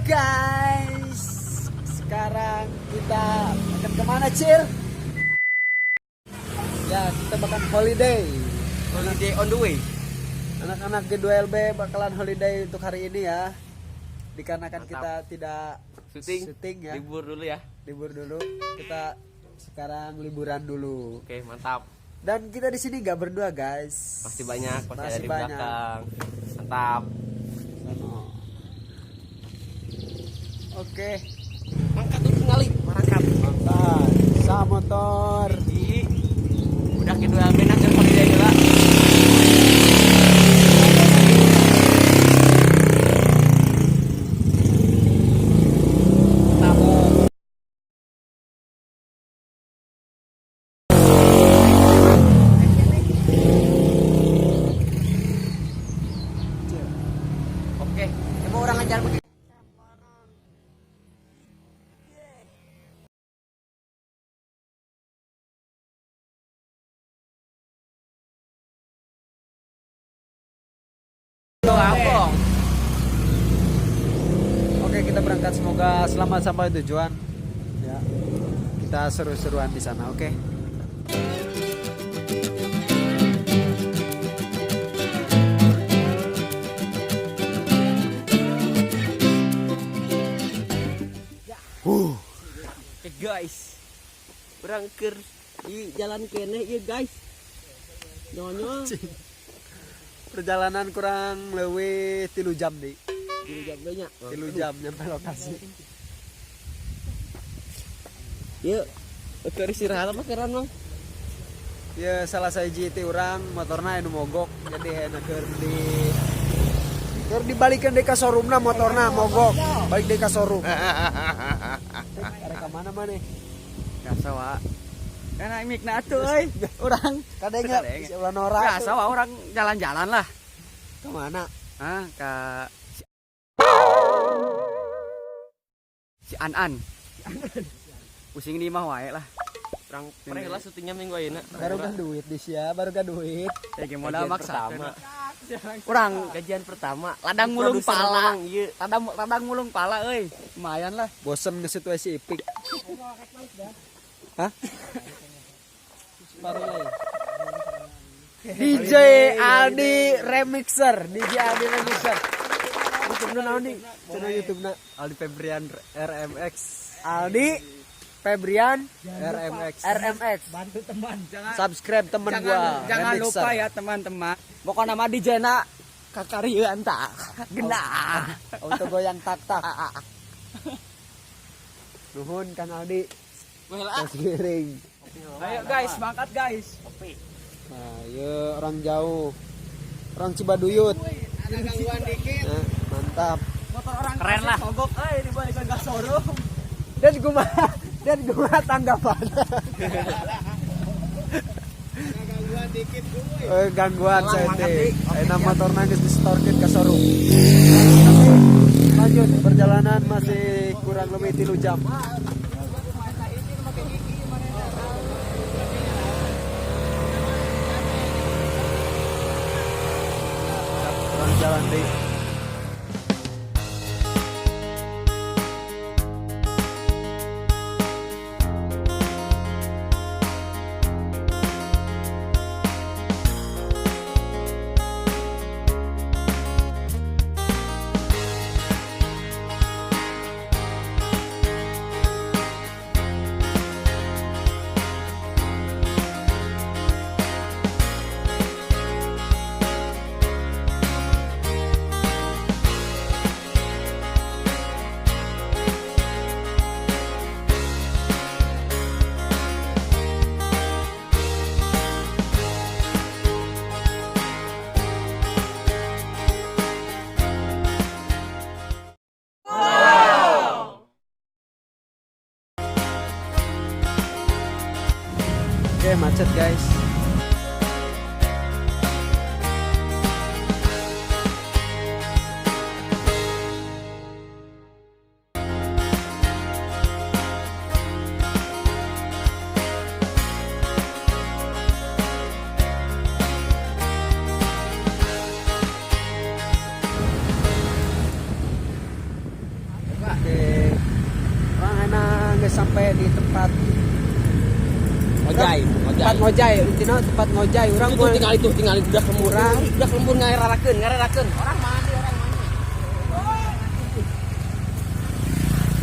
Guys, sekarang kita akan kemana, Cil? Ya, kita bakal holiday. Holiday on the way. Anak-anak G2LB bakalan holiday untuk hari ini ya. Dikarenakan Mantap. kita tidak Syuting, syuting ya. Libur dulu ya. Libur dulu. Kita sekarang liburan dulu. Oke, mantap. Dan kita di sini nggak berdua, guys. Masih banyak, masih, Masih ada di banyak. belakang. Mantap. Oke. Mangkat tuh tinggali, marangkat. Mantap. Sa motor. Di udah kedua benak dan holiday juga. Mantap. Oke, coba orang ajar begini. Oke, kita berangkat, semoga selamat sampai tujuan. Ya. Kita seru-seruan di sana, oke. Oke guys, orang keur di jalan keneh ieu guys. Nyonyo, Perjalanan kurang lebih 3 jam nih. 3 jam banyak. 3 jam nyampe lokasi. Yuk, keur istirahat apa keran Mang? Ya salah sahiji ti urang motorna anu mogok, jadi enak keur di keur dibalikan deui ka showroomna motorna mogok, balik deui ka showroom. Arek ka mana maneh? Biasa wa. Kan aing mikna atuh euy. Urang Kadenge Kadenge. ulah norak. biasa wa urang jalan-jalan lah. Ka mana? Ah, ka si An-An. Pusing di imah wae lah. Urang pernah lah syutingnya minggu ayeuna. Baru kan duit di sia, baru kan duit. Ya gimana Gajian maksa. pertama. Urang Gajian pertama. ladang mulung Produser pala. Mang, ieu. Ladang ladang mulung pala euy. Lumayan lah. Bosen nge-situasi Ipik. Hah? DJ Aldi Remixer, DJ Aldi Remixer. YouTube-na naon nih? Channel YouTube-na Aldi Febrian RMX. Aldi Febrian RMX. RMX. Bantu teman. Jangan Subscribe temen jangan, gua. jangan Remixer. lupa ya teman-teman. Pokoknya nama DJ na kakarieuan tah. Genah. Auto goyang tak tak. Nuhun Kang Aldi. Wela. Tos giring. Ayo guys, semangat guys. Nah, ye orang jauh. Orang Cibaduyut. Ada gangguan dikit. Nah, mantap. Motor orang keren lah. Mogok euy dibalikan ke showroom. Dan gua tanggapan. Gangguan dikit gue. Gangguan saya Mangkat, teh. Dik. Enak motor nangis di setorkeun ke showroom. Lanjut perjalanan masih kurang lebih 3 jam. Kurang jalan deh. nyampe di tempat Ngojay, ngojay. Tempat ngojay, intinya tempat ngojay. Urang Itu tinggal itu, tinggal itu budak lembur. Budak lembur ngarerakeun, ngarerakeun. Orang mana, orang mana?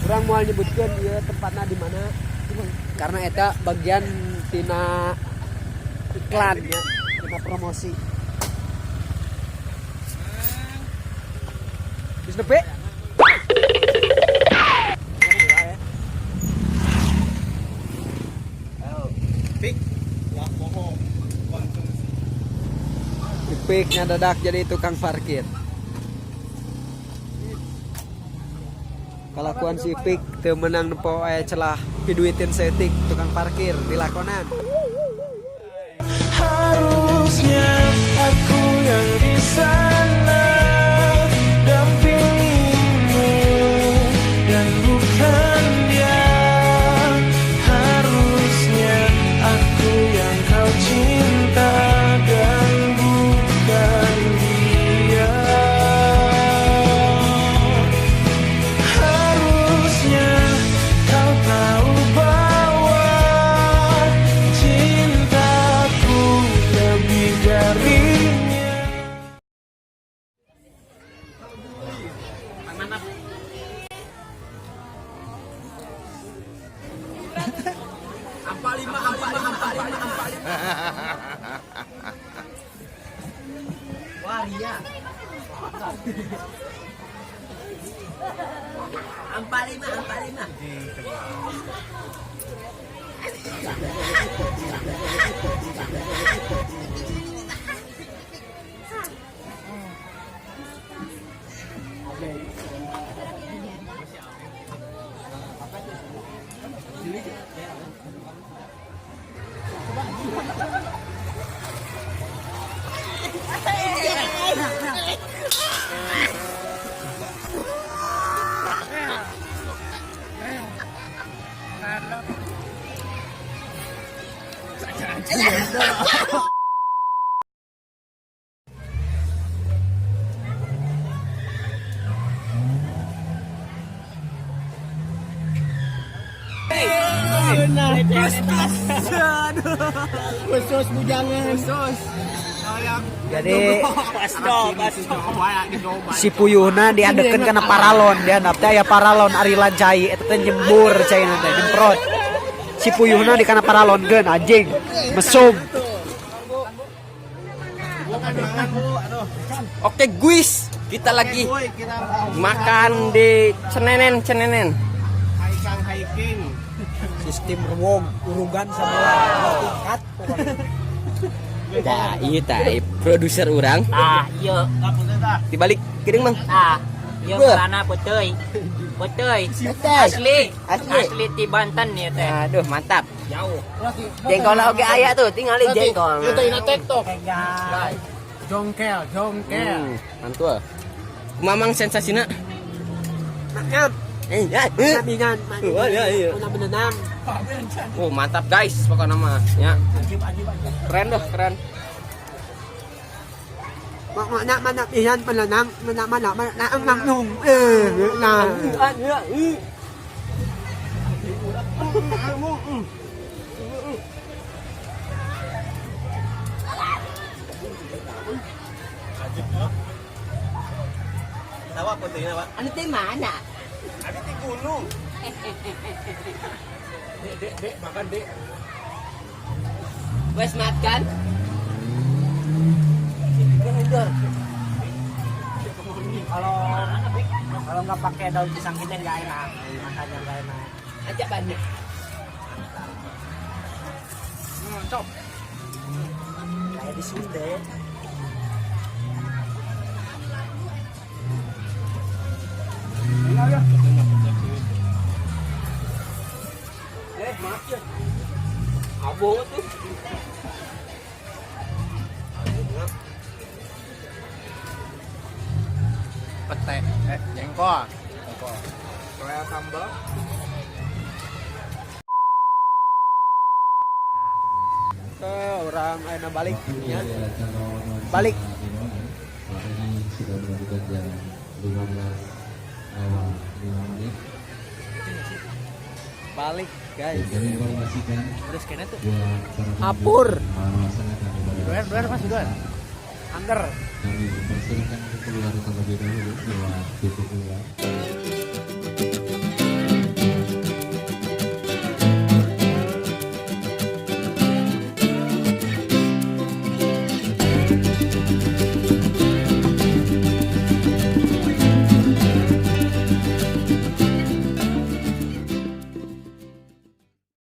Urang moal nyebutkeun ieu tempatna di mana. Karena eta bagian tina iklan ya, tina promosi. Geus nepi? Ipik ngadadak jadi tukang parkir. Kalakuan si Ipik teu meunang nempo aya celah piduiteun saeutik tukang parkir dilakonan. Harusnya aku yang di sana dampingimu dan bukan dia. Harusnya aku yang kau cinta dan bukan dia. Harusnya kau tahu bahwa cintaku lebih darinya. Empat lima, empat lima, empat lima, empat lima. Wah, ria. Empat lima, empat lima. Plus plus. Khusus bujangan. Khusus. Jadi Pasto, pasto. si puyuhna diadekeun kana paralon, dihandap teh aya paralon ari lancai eta teh nyembur caina teh nyemprot. Si puyuhna di kana paralonkeun anjing, mesum. Oke, guys, kita lagi makan di Cenenen, Cenenen. Sistem ruwog urugan sama dua tingkat pokoknya. Nah, iya tah, produser urang. Ah, iya. Dibalik geuning, Mang. Ah, iya Beuh. karena putih. Putih. Asli. Asli. Asli. Asli di Banten ya teh. Aduh, mantap. Jauh. Jengkol oge aya tuh, tinggalin jengkol. Jongkel, jongkel. Mantul. Mamang sensasina. Makan, Eh, ya. Eh. namingan, Wah, iya, iya. menang. Oh, mantap guys pokoknya mah ya. Keren dah, keren. Mana mana pihan penenang, mana mana mana nang nang nung. Eh, nah. Anu teh mana? Dek, dek, dek, makan dek. Wes makan. Kalau kalau nggak pakai daun pisang kita nggak enak. Makannya nggak enak. Ajak banyak. Kayak di Sunda. Eh, maaf ya. Abong tuh. Pete, eh, jengkol. Jengkol. Soya sambal. Ke orang ayeuna balik ya. Balik. Ini sudah menunjukkan jam 15 lewat 5 menit. Balik, guys. Kami informasikan Terus kene tuh. buat para pengunjung Apur. yang mau melaksanakan ibadah Doer, doer, Mas, doer. Angger. kami persilakan keluar terlebih dahulu lewat pintu keluar.